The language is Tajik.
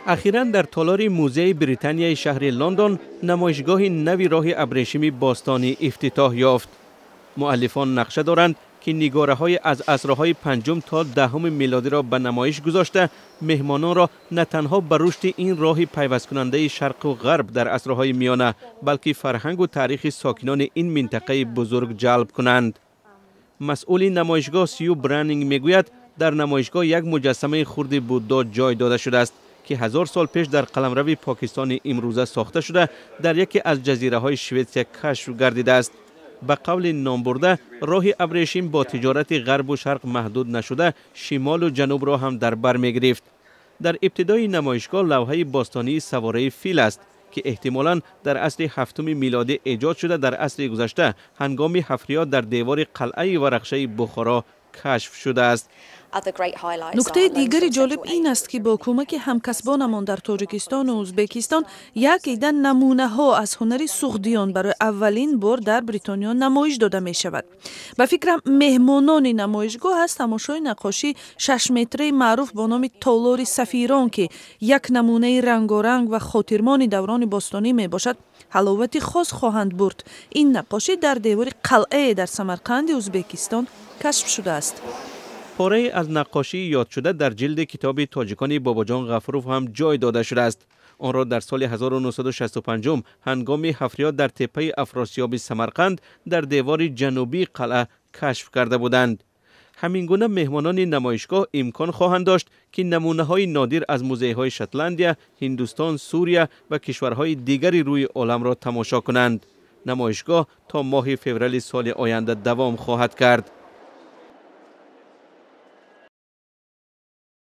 Ахиран дар толори Музеи Британияи шаҳри Лондон намоишгоҳи нави роҳи абрешими бостонӣ ифтитоҳ ёфт. Муаллифон нақша доранд, ки нигораҳои аз асрҳои панҷум то 10-уми милодиро ба намоиш гузошта, меҳмононро на танҳо ба рушди ин роҳи пайвасткунандаи шарқу ғарб дар асрҳои миёна, балки фарҳангу таърихи сокинони ин минтақаи бузург ҷалб кунанд. Масъули намоишгоҳ Сью Браннинг мегӯяд, дар намоишгоҳ як муҷассамаи хурди Буддо ҷой дода шудааст, ки 1000 сол пеш дар қаламрави Покистони имрӯза сохта шуда, дар яке аз ҷазираҳои Шветсия кашф гардидааст. Ба қавли номбурда, роҳи абрешим бо тиҷорати ғарбу шарқ маҳдуд нашуда, шимолу ҷанубро ҳам дар бар мегирифт. Дар ибтидои намоишгоҳ лавҳаи бостонии савораи фил аст, ки эҳтимолан дар асри ҳафтуми милодӣ эҷод шуда, дар асри гузашта ҳангоми ҳафриёт дар девори қалъаи Варақшаи Бухоро кашф шудааст. Нуктаи дигари ҷолиб ин аст, ки бо кӯмаки ҳамкасбонамон дар Тоҷикистону Ӯзбекистон як ида намунаҳо аз ҳунари суғдиён барои аввалин бор дар Бритониё намоиш дода мешавад. Ба фикрам, меҳмонони намоишгоҳ аз тамошои наққошии 6-метраи маъруф бо номи Толори сафирон, ки як намунаи рангоранг ва хотирмони даврони бостонӣ мебошад, ҳаловати хос хоҳанд бурд. Ин наққошӣ дар девори қалъае дар Самарқанди Ӯзбекистон кашф шудааст. Порае аз наққошии ёдшуда дар ҷилди китоби «Тоҷикони Бобоҷон Ғафуров» ҳам ҷой дода шудааст. Онро дар соли 1965 ҳангоми ҳафриёт дар теппаи Афросиёби Самарқанд дар девори ҷанубии қалъа кашф карда буданд. Ҳамин гуна меҳмонони намоишгоҳ имкон хоҳанд дошт, ки намунаҳои нодир аз музейҳои Шотландия, Ҳиндустон, Сурия ва кишварҳои дигари рӯи оламро тамошо кунанд. Намоишгоҳ то моҳи феврали соли оянда давом хоҳад кард.